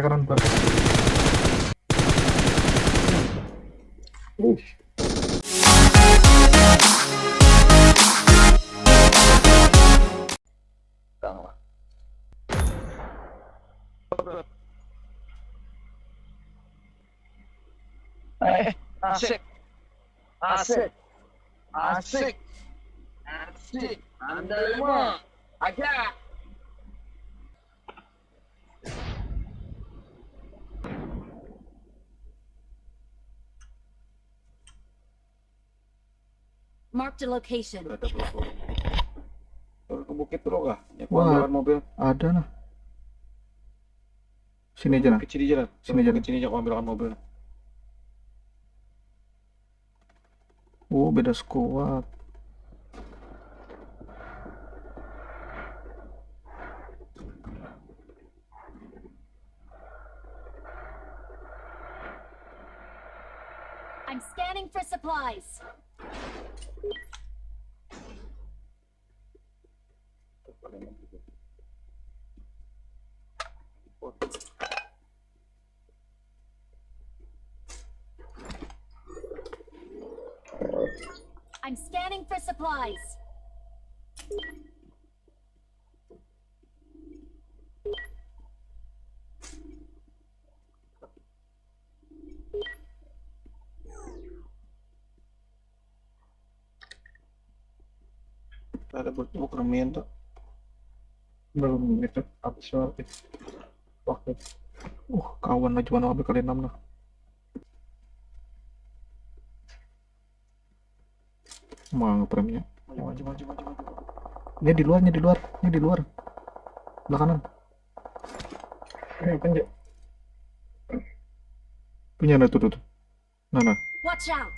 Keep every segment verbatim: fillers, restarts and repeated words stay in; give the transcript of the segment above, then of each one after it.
Kanan, Pak. Ush. Tang lah. Eh, asik. Asik. Asik. Asik. Anda lima. Aja. Marked a location. Ada berapa orang? Turun ke bukit dulu kah? Ya, aku Wah, ambilkan mobil. Ada nah. Sini aja nah. Ke sini aja lah. Sini aja. Ke sini aja, aku ambilkan mobil. Oh, beda squad. I'm scanning for supplies. I'm scanning for supplies. Ada bertemu keremian tuh. Belum itu habis waktu. Waktu. Uh, kawan lagi mana ambil kali enam nah. Mau ngepremnya. Maju, maju, maju, maju, maju. Dia di luar, dia di luar, dia di luar. Belah kanan. Ini apa, Cek? Punya nah tuh, tuh, tuh. Nah, nah. Watch out!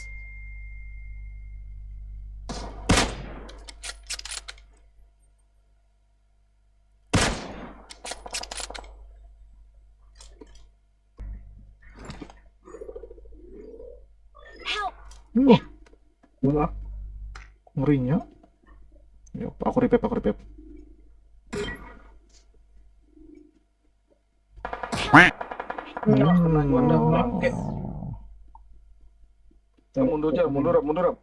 Help! Wah. Wah. Ngerinya. Ya, aku revive, aku revive. Help! Hmm. Mundur aja, mundur, mundur.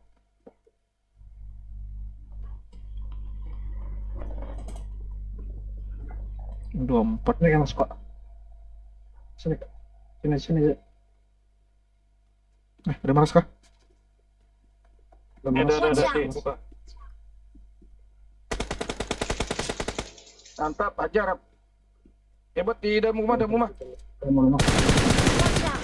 Dua empat. Ini kan masuk, Pak. Sini, Kak. Sini, sini aja. Eh, ada maras kah? Ada, ada, ada. Watch out. Buka. Mantap, ajar. Hebat di dalam rumah, dalam rumah. Dalam rumah. Watch out.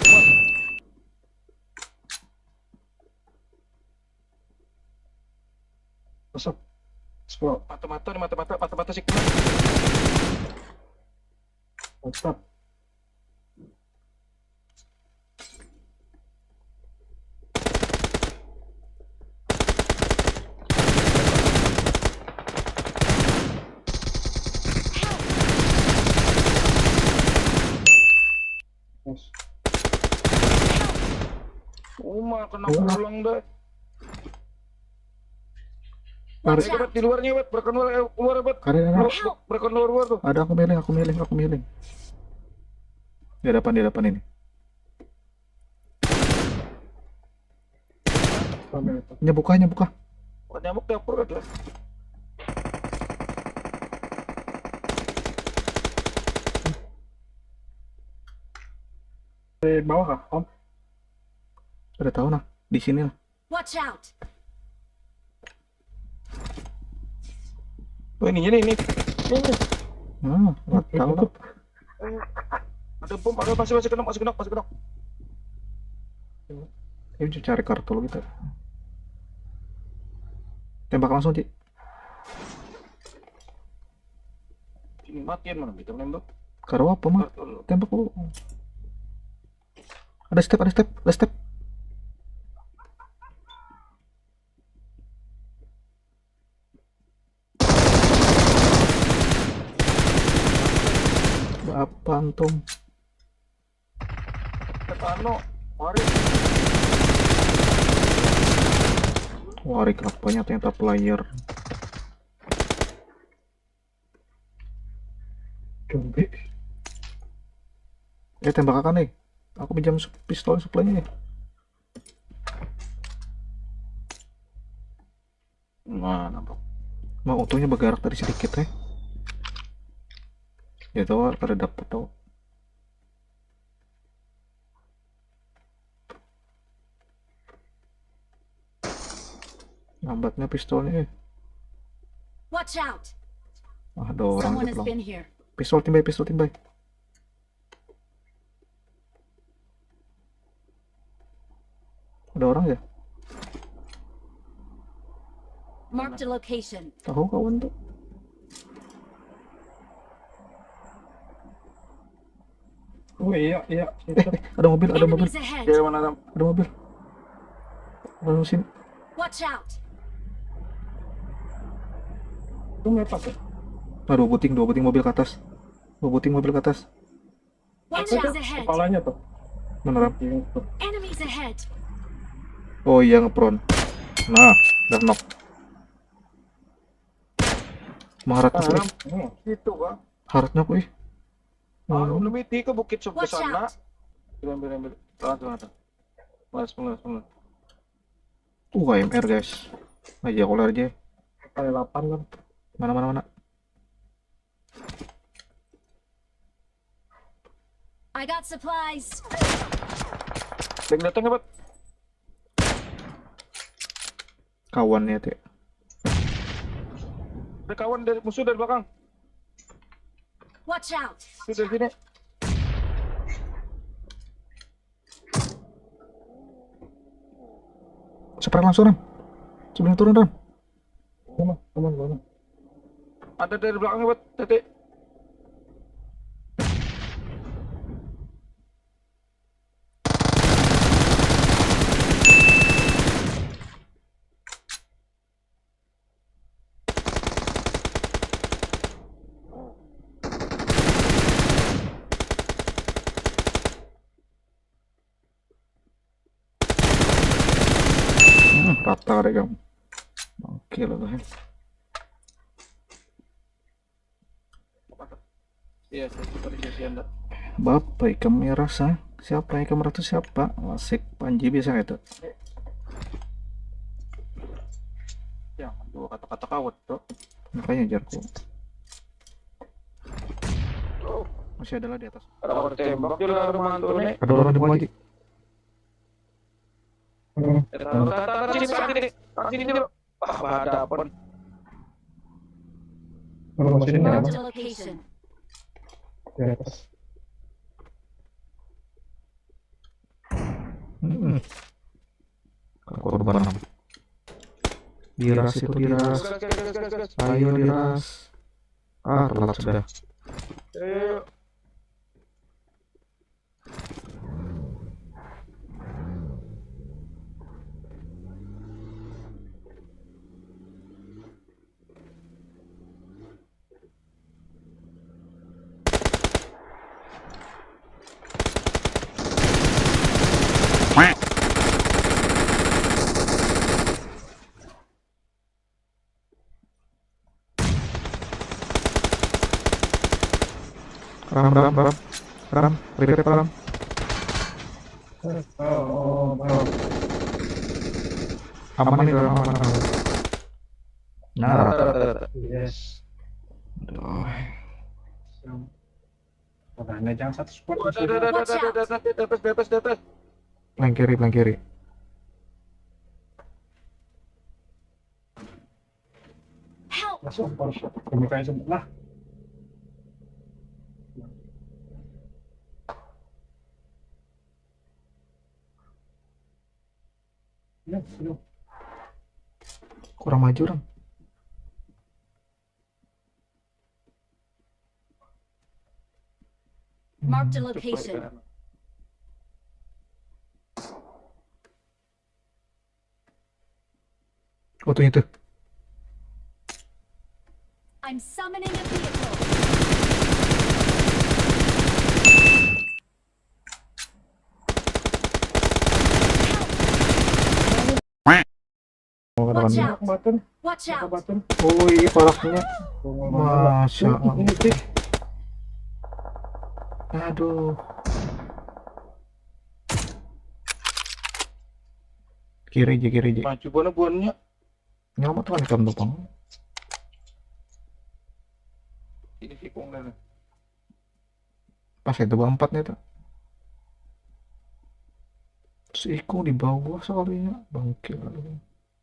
Masuk. Sepuluh. Mata-mata nih, mata-mata, mata-mata sih. Mantap. Uma kena pulang dah. Tarik. Di luarnya, Bet. Berkeluar, eh, keluar, Bet. Karet, karet. Berkeluar luar tuh. Ada, aku milih, aku milih, aku milih. Di hadapan, di hadapan ini. Nyamuk kah, nyamuk kah? Oh, nyamuk dapur ada. Di bawah kah, Om? Ada tahu nah, di sini lah. Watch out! Oh, ini, ini, ini. Ini. Hmm, nggak tahu lah. Ada bom, ada, masih, masih kena, masih kena, masih kena. Ini cari kartu kita. Tembak langsung, Ci. Ini matian mana kita nembak? Karo apa mah? Tembak lu. Ada step, ada step, ada step. Apa antum? Anu, warik. Warik apanya, ternyata player. Zombie. Eh, tembak akan nih. Aku pinjam sup- pistol supply-nya nih. Nah, nampak. Mau untungnya bergerak tadi sedikit ya. Ya tahu kada dapat tahu. Lambatnya pistolnya eh. Watch out! Ah, ada orang Someone di has belakang. Been here. Pistol timbai, pistol timbai. Ada orang ya? Marked a location. Tahu kawan tuh. Oh iya, iya. Eh, eh, ada mobil, ada mobil, Enemies ahead! Dari mana, Ram? Ada mobil. Lalu sini. Watch out! Itu melepas ya? Nah, dua buting, dua buting mobil ke atas. Dua buting mobil ke atas. Watch Itu out! Ahead! Kepalanya tuh. Mana, Ram? Yang itu. Enemies ahead! Oh iya, ngepron. Nah, udah knock. Maharat Ah, aku, eh. Ram. Hmm, itu, Bang. Haratnya aku, eh. Ah, Hmm. Lu miti ke bukit Watch sana. Out! Ambil, ambil, ambil. Tahan, tahan, tahan. Melas, melas, melas. Uh, K M R, guys. Aja aku lari aja. Kali delapan kan. Mana, mana, mana? I got supplies! Ada yang datang, Hebat. Kawannya tuh. Ada kawan dari musuh dari belakang. Watch out! Musuh dari sini. Sprint langsung, Ram. Sebelum turun, Ram. Mana? Aman, mana? Ada dari belakang, Hebat. Tadi. Hmm, rata deh kamu. Oke lah, Bang. Iya, saya suka di sisi Anda. Bapak ikam merasa siapa? Ikam ratu siapa? Asik, Panji biasa itu. Yang dua kata-kata kawat tuh. Makanya jarku. Masih ada lah di atas. Ada orang tembak di luar rumah tuh nih. Ada orang di bawah lagi. Eh, taruh, taruh, taruh, sini, sini, sini. Taruh sini dulu. Ah, berhadapan. Oh, maksudnya Marked a location. Di atas. Hmm. Korban. Diras itu, diras. Gas, gas, gas, gas, gas. Ayo, diras. Ah, telat sudah. Ayo. Ram, ram, ram. Ram, revive, ram. Oh, oh, oh. Aman nih, ram, aman, aman. Nah, rata. Rata, rata, rata. Yes. Aduh. Makanya jangan satu squad. Watch out. Di atas, di atas, di atas, di atas. Flank kiri, flank kiri. Help! Langsung harus membuka sebelah. Ya, ya. Kurang maju, Ram. Marked a location. Oh, tuh itu. I'm summoning a vehicle. Oh, Watch katakan. Out! Button, Watch out! button. Woi, parahnya. Tunggu, mana? Masya Allah. Ini sih. Aduh. Kiri ji, kiri ji. Maju mana buannya? Nyelamat kan ikam tuh, Pang. Ini sikung dah. Pas itu bang empat nih tuh. Sikung di bawah sekalinya, bangkil.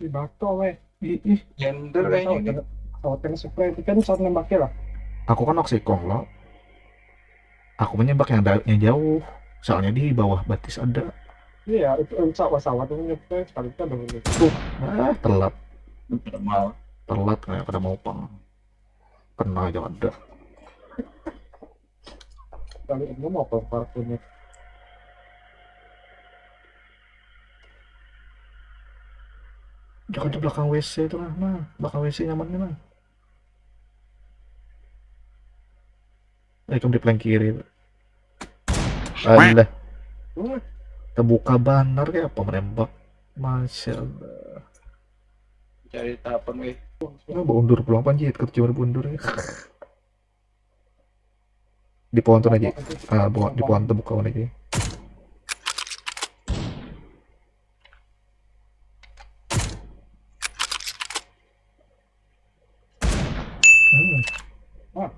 Di batu weh. Ih, ih. Gender kayaknya ini. Sautin spray itu kan saat nembaknya lah. Aku kan nok sikung lo. Aku menembak yang da- yang jauh. Soalnya di bawah batis ada. Iya, itu sawah-sawah tuh nyepre sekali kita dulu. Ah, telat. Normal. Telat kayak pada mau pang. Kena aja ada. Kali ini mau pelempar punya. Jangan di belakang W C itu lah, nah. Belakang W C nyamannya, nah. Eh, kamu di flank kiri. Alah. Terbuka banar kayak apa menembak. Masya Allah. Cari tahapan weh. Nah, bawa undur pulang panjit, kata cuma undur. Di pohon tuh aja. Ah, buat di pohon tuh buka aja. Hmm.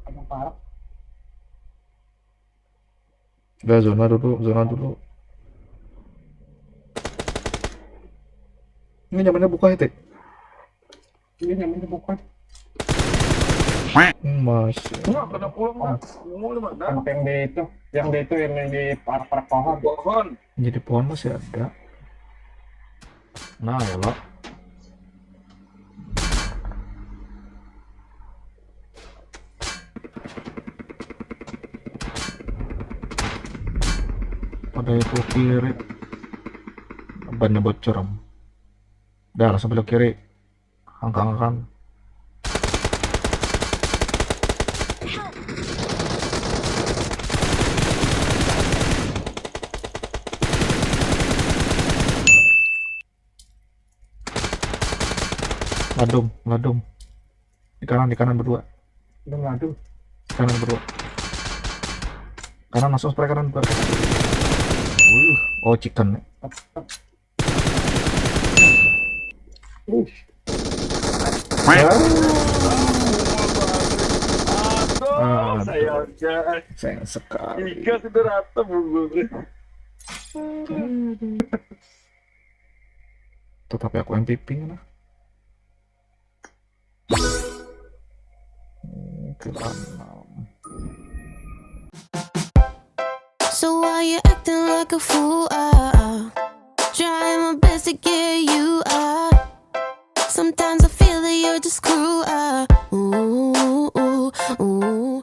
Apa parah? Udah, zona dulu, zona dulu. Ini nyamannya buka ya, Tik? Ini nyamannya bukan. Hmm, Mas. Enggak kena pulang enggak? Ngomong lima enam. Yang di itu, yang di itu, yang di parak-parak pohon. Pohon. Jadi pohon masih ada. Nah, ya lo. Pada itu kiri. Bannya bocor, Om. Dah, langsung belok kiri. Angka-angkan. Ladung, ladung. Di kanan, di kanan berdua. Udah ngadu. Di kanan berdua. Kanan langsung spray kanan berdua. Uh, oh chicken. Uh, Ya. Aduh, Aduh. Sayangnya. Sayang sekali. Tiga sudah rata bungul. Tetapi aku M V P lah. Hmm, ke enam. So why you acting like a fool? Ah, ah. Trying my best to get you up. Sometimes I feel that you're just cruel. Ah, ooh, ooh, ooh.